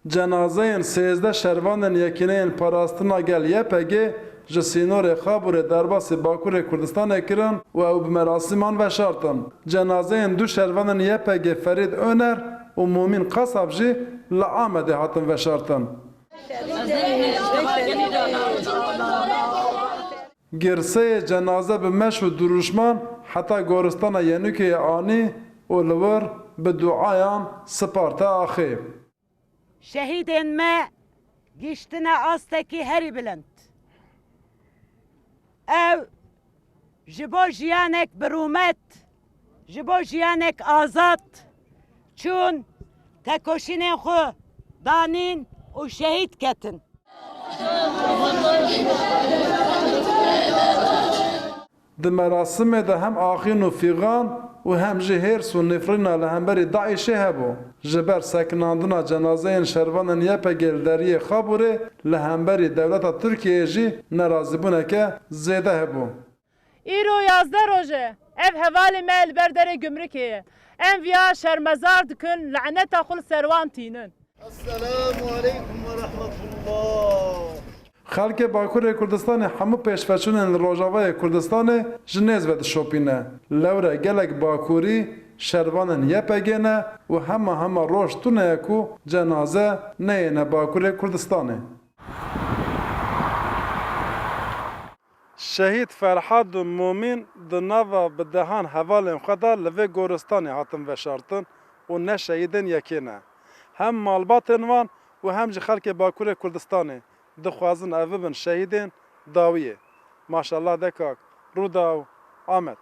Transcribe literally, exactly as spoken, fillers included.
Cenazeyên sêzdeh şervanên Yekîneyên Parastina Gel Y P G ji sînorê Xaburê derbasî Bakurê Kurdistanê kirin û ew bi merasîman veşartin. Cenazeyên du şervanên Y P G Ferîd Oner û Mûmîn Kasab jî li Amedê hatin veşartin. Girseyê cenaze bi meş û dirûşman heta goristana Yenûkeyê anî û li wir bi duayan siparte axê. Şehîdên me gihîştine astekî herî bilind. Ew ji bo jiyanek bi rûmet, ji bo jiyanek azad çûn, tekoşînên xwe danîn û şehîd ketin. Di merasimê de hem axîn û fîxan û hem jî hêrs û nifrîna li hemberî DAIŞê hebû. Ji ber sekinandina cenazeyên şervanên Y P G li deriyê Xaburê li hemberî dewleta Tirkiyeyê jî nerazîbûneke zêde hebû. Îro yazdeh roj e, ev hevalê me li ber derê gumrikê ye. Em viya şermezar dikin, laneta xwe li ser wan tînin. Esselamu aleykum ve rahmetullah. Xelkê Bakurê Kurdistanê hemû pêşveçûnên li Rojavayê Kurdistanê ji nêz ve dişopîne. Lewre gelek Bakurî şervanên Y P G ne û hema hema roj tune ye ku cenaze neyêne Bakurê Kurdistanê. Şehîd Ferhad û Mûmîn di nava bi dehan hevalên xwe de li vê goristanê hatin veşartin û ne şehîdên yekê ne. Hem malbatên wan û hem jî xelkê Bakurê Kurdistanê dixwazin ev bibin şehîdên dawiyê. Maşallah de kak. Rûdaw, Amed.